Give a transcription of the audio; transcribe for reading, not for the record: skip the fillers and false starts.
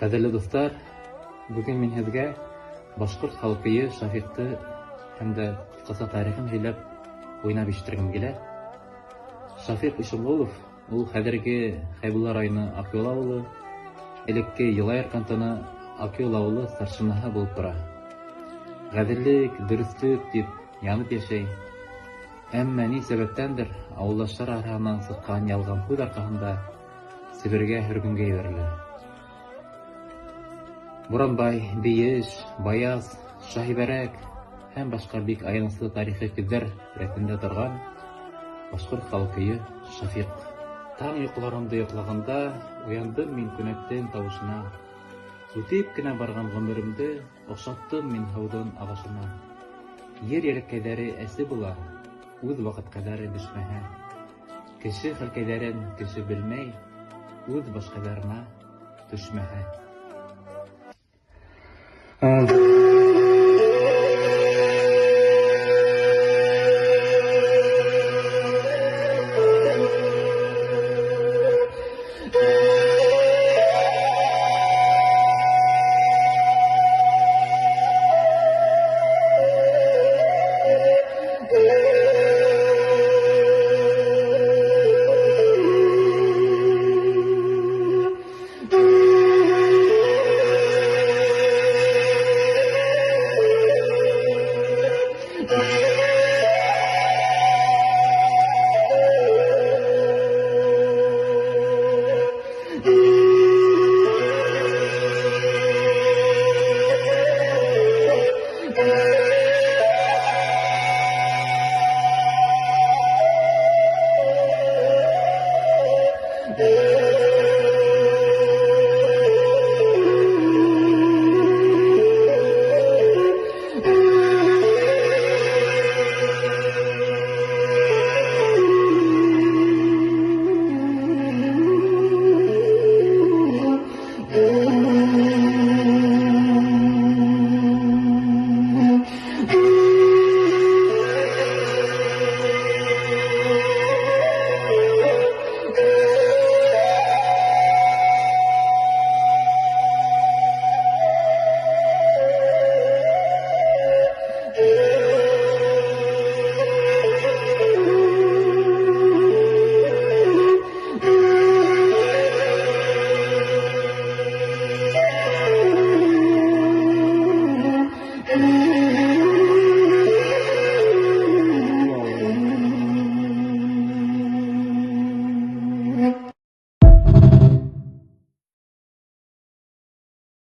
Ҡәҙерле дуҫтар, бөгөн мин һеҙгә башҡорт халыҡ көйө Шафиҡты һәм дә ҡыҫҡаса тарихын һөйләп, уйнап ишетергем килә. Шафиҡ Ишемғолов ул хәҙерге Хәйбулла районы Аҡъюл ауылы, элекке Йылайыр кантоны Аҡъюл ауылы старшинаһы булып тора. Ғәҙеллек, дөрөҫлөк тип янып йәшәй. Әммә ни сәбәптәндер ауылдаштар араһынан сыҡҡан ялған һүҙ арҡаһында Себергә һөргөнгә ебәрелә. Буранбай, Бейеш, Баяс, Шаһибәрәк һәм башҡа бик аяныслы тарихи көйҙәр рәтендә торған башҡорт халыҡ көйө Шафиҡ. Таң йоҡоларымды йоҡлағанда уяндым мин күнәктең тауышына. Үтеп кенә барған ғүмеремде оҡшаттым мин һыуҙың ағышына. Ер йәрәкәйҙәре әсе була, үҙ ваҡытҡайҙары бешмәһә. Кеше хәлкәйҙәрен кеше белмәй, үҙ башҡайҙарына төшмәһә.